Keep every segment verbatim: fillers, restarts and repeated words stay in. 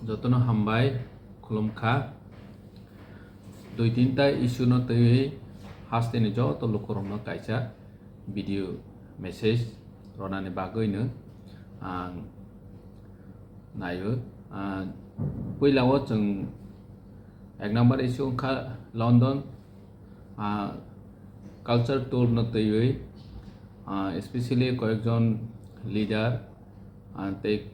Jotono hambai khulumkha. Dui tinta issue no twiwi hasteni joto lukurokno kaisa video message ronani bagwino ang naio. Ah, puilao chwng ek number issue wngkha London, ah, culture tour no twiwi, ah, especially koyekjon leader, ah, tei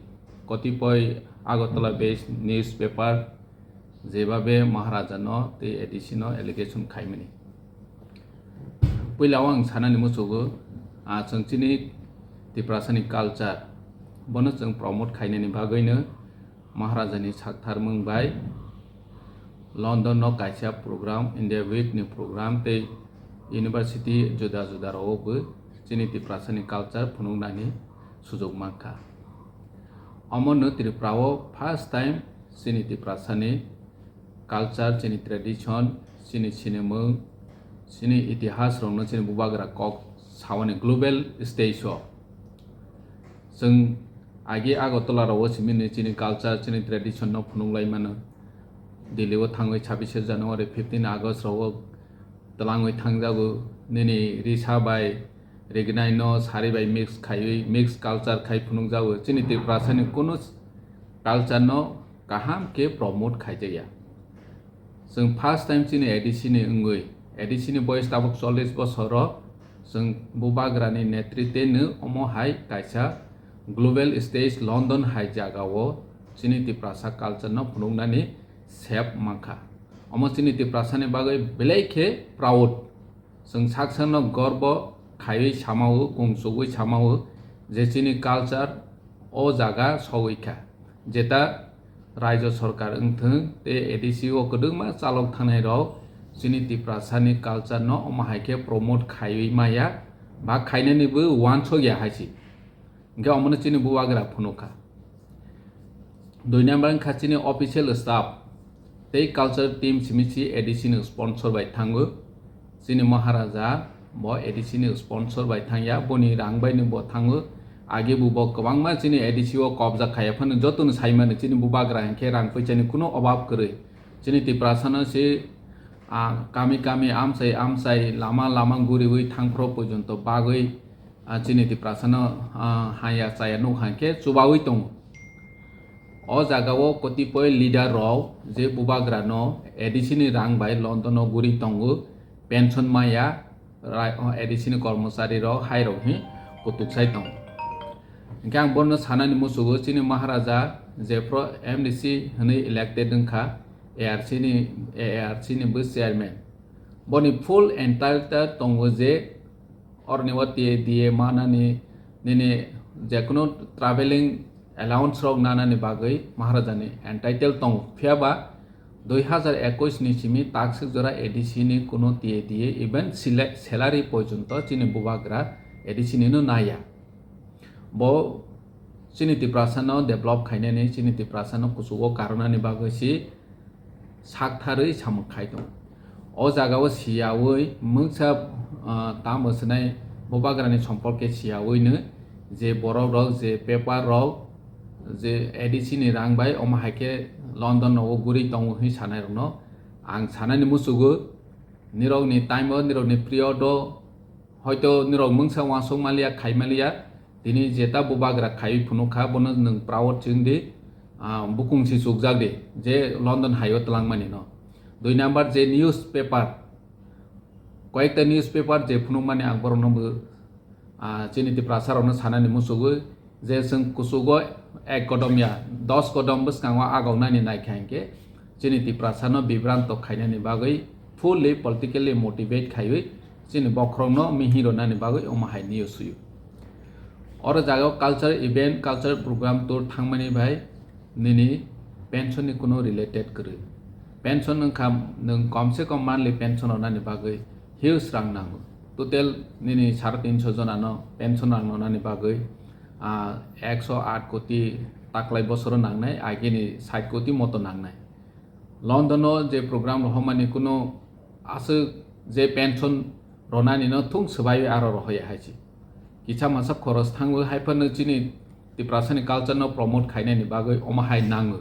kotipoi Agartala based newspaper jebabe Maharaja no tei A D C no allegation khaimani. Puila o ang sanani muchugo, ah, chwng chini Tiprasani culture bono chwng promote khainani bagwino Maharaja ni saktharmung bai London no kaisa program, India Week ni program tei university juda juda rao bo chini Tiprasani culture phunuknani sujok mankha. Omono Tripura o first time chini Tiprasani culture, chini tradition, chini sinimung, chini itihas rokno chini bubagra kok sawani global stage o. Chwng agi Agartala rao simi ni chini culture, chini tradition no phunuk lai mano. Delhi o thangwi chhabishe January, fifteen August rao twlangwi thangjago. Nini risa bai rignai no sari bai mix khaiwi mix culture khai phunukjago. Chini Tiprasani kunu culture no kaham khe promote khaijakya. Chwng first time chini A D C ni wngwi, A D C ni boyes tabuk chollish bosor o, chwng bubagra ni netritwe no omo hai kaisa global stage London hai jaga o chini Tiprasa culture no phunuknani sep mankha. Omo chini Tiprasa ni bagwi belai khe proud. Chwng sak sakno gorbo khaiwi samao, kungsugwi samao je chini culture o jaga sogwi kha. Jeta raijo sorkar wngthwng tei A D C o kwdwkma chalok thangnai rok chini Tiprasani culture no omo hai khe promote khaiwi maya ba khainani bo wansok ya hai se. Hingke omono chini bubagra phunukha. Dui number wngkha chini official staff tei culture team simi si A D C ni sponsor bai thango. Chini Maharaja bo A D C ni sponsor bai thangya, boni rang bai ni bo thango. Age bo bo kwbangma chini A D C o kobja khaiya phano jotono saimani chini bubagra hingke rang puisani kuno obab kwrwi. Chini Tiprasano se, ah, kami kami amchai amchai lama lama guriwi thangphro pojonto bagwi, ah, chini Tiprasano, ah, haya chaya nuk hai khe chubawi tongo. O jaga o kotipoi leader rok je bubagra no A D C ni rang bai London o guri tongo, pension maya, rai-, o A D C ni kormochari rok hai rok hi kutuk sai tongo. Hingke ang bono sanani muchugo chini Maharaja jephro M D C hwnwi elected wngkha, A R C ni, A R C ni bo chairman. Boni full entitled tongo je oroni o T A D A manani, nini jekunu traveling allowance rok nanani bagwi Maharaja ni entitled tongo. Phiya ba dui hazar ekush ni simi takswk jora A D C ni kuno T A D A even sila-, salary porjonto chini bubagra A D C ni no naya. Bo chini Tiprasa no develop khainani, chini Tiprasa no kuchugo karwnani bagwi si saktharwi samung khai tongo. O jaga o siyawi mungsa, ah, tamo swnai bubagra ni sompol khe siyawi no je borok rok je paper rok je A D C ni rang bai omo hai khe London nogo guri tongo hwnwi sanai rok no ang sanani muchugo. Nirok ni time o, nirok ni period o hoito nirok mungsa wansuk maliya, khai maliya, tini jeta bubagra khaiwi phunuk kha, bono nwng proud chwng di, ah, bukung si chukjak di, je London hai o twlangmani no. Dui number je newspaper, koyekta newspaper je phunukmani ang borokno bo, ah, chini Tiprasa rokno sanani muchugwi je chwng kuchugo ek kodom ya, dos kodom bwskango agoknani naikha hinkhe chini Tiprasa no bibranto khainani bagwi fully politically motivate khaiwi chini bokhorokno mihi rwnani bagwi omo hai news suyo. Oro jaga o culture event, culture program tour thangmani bai nini pension ni kuno related kwrwi. Pension wngkha nwng kom se kom monthly pension rwnani bagwi huge rang nango. Total nini sare tinso jona no pension rang rwnani bagwi, ah, ekso aat koti taklai bosoro nangnai, agini sait koti moto nangnai. London o je program rohormani kuno aswk je pension ronani no thung swbaiwi aro rohoya hai se. Kisa masa khoros thangwi hai phano chini Tiprasani culture no promote khainani bagwi omo hai nango.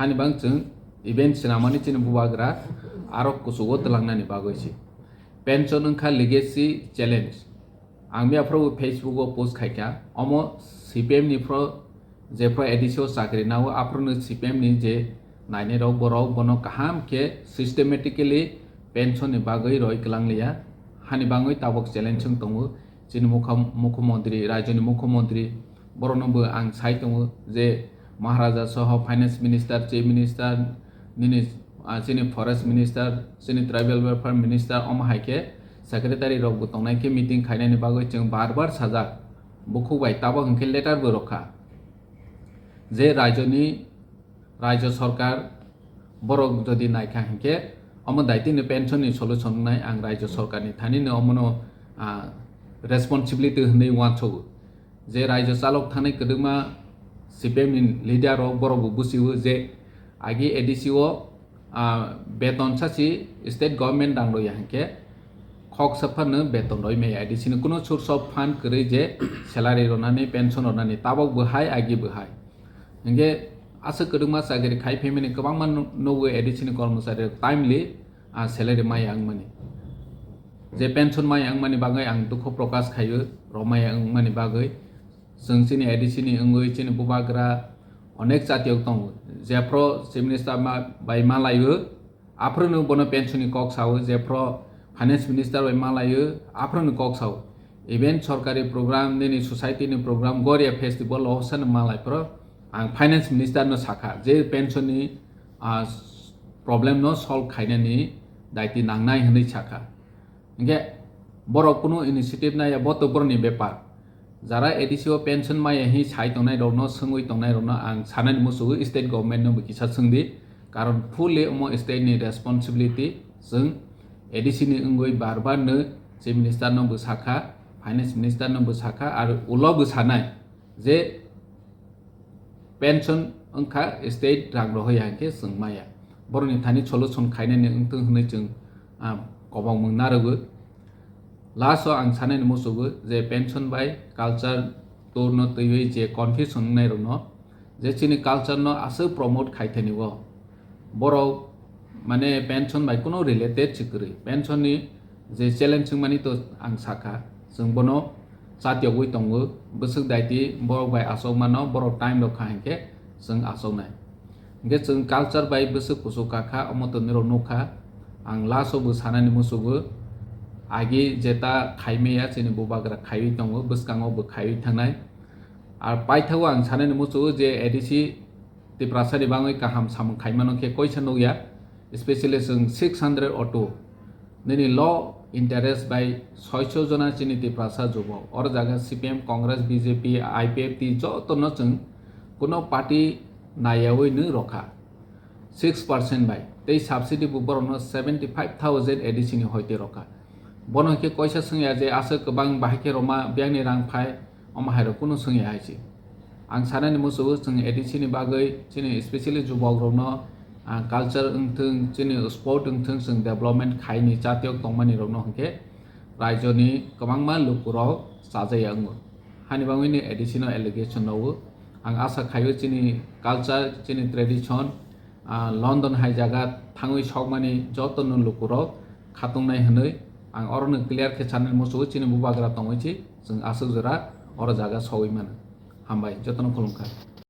Hani bang chwng event swnamani chini bubagra aro kuchugo twlangnani bagwi si. Pension wngkha legacy challenge. Ang miyaphuru Facebook o post khaikha, omo C P M ni phro, je phro A D C o chakri nao, aphuru no C P M ni je nainai rok, borok bono kaham khe systematically pension ni bagwi roi kwlang liya. Hani bangwi tabok challenge wng tongo chini mukha-, mukhyamantri, rajyoni mukhyamantri, borokno bo ang sai tongo je Maharaja soho finance minister, chief minister, nini, ah, chini forest minister, chini tribal welfare minister, omo hai khe secretary rok bo tongnai khe meeting khainani bagwi chwng bar bar sajak. Bukhuk bai tabok hwnkhe letter bo rwkha je rajyoni, rajya sarkar borok jodi naikha hinkhe omo daitino pension ni solution wngnai ang rajya sarkar ni thani no omono, ah, responsibility hwnwi uansogo. Je rajya chalok thanai kwdwkma C P M ni leader rok borok bo busiwo je agi A D C o, ah, beton sachi state government rang rwya hinkhe khok saphano beton roi maya A D C ni kuno source of fund kwrwi je salary rwnani, pension rwnani, tabok bo hai, agi bo hai. Hinkhe aswk kwdwkma chakri khai phaimani kwbangma nu-, nugo A D C ni kormochari rok timely, ah, salary maya wngmani. Je pension maya wngmani bagwi ang dukhu prokash khaio, rok maya wngmani bagwi. Chwng chini A D C ni wngwi chini bubagra onek chatiyok tongo. Jephru chief minister ma-, bai malaio, aphruno bono pension ni kok sao, jephru finance minister bai malaio, aphruno kok sao. Even sorkari program, nini society ni program, Goria festival, o sano malai phro ang finance minister no sakha, je pension ni, ah, problem no solve khainani daiti nangnai hwnwi sakha. Hinkhe borok kunu initiative naiya, bo to borokni bepar. Jara A D C o pension maya hi sai tongnai rokno, swngwi tongnai rokno ang sanani musugo, state government no bo kisa swngdi, karon fully omo state ni responsibility. Chwng A D C ni wngwi bar bar no chief minister no bo sakha, finance minister no bo sakha, aro ulo bo sanai je pension wngkha state rang rohoya hinkhe chwng maya. Borokni thani solution khainani wngthung hwnwi chwng, ah, kobangmung narwgo. Last o ang sanani musugo je pension bai culture tour no twiwi je confusion wngnai rokno, je chini culture no aswk promote khai thani o. Borok mane pension bai kuno related se kwrwi. Pension ni je challenge wngmani to ang sakha, chwng bono chatiyogwi tongo. Bwswk daiti borok bai achok mano, borok time rok kha hinkhe chwng achoknai. Hinkhe chwng culture bai bwswk kuchuk kakha, omo to nirok nukha. Ang last o bo sanani musugo, agi jeta khaimaya chini bubagra khaiwi tongo, bwskango bo khaiwi thangnai. Ar paithago ang sanani musugo je A D C Tiprasa ni bangwi kaham samung khaimano khe koisa nukya, especially chwng six hundred auto nini low interest bai soicho jona chini Tiprasa jubok. Oro jaga C P M, Congress, B J P, I P F T jotono chwng kuno party naiyawi nw rokha six percent bai. Tei subsidy bo borokno seventy five thousand A D C ni hoite rokha. Bono khe koisa swngya je aswk kwbang bahai khe roma biyangni rang phai, omo hai rok kunu swngya hai se. Ang sanani musugo chwng A D C ni bagwi chini specially jubok rokno, ah, culture wngthung, chini sport wngthung, chwng development khaini chatiyok tongmani rokno hinkhe raijoni kwbangma lukurok chajaya wngo. Hani bangwini A D C no allegation rwo. Ang asa khaio chini culture, chini tradition, ah, London hai jaga thangwi sokmani jotono lukurok khatungnai hwnwi ang orono clear khe sanani musugo chini bubagra tongwi si chwng aswk jora oro jaga sogwi mano. Hambai, jotono khulumkha.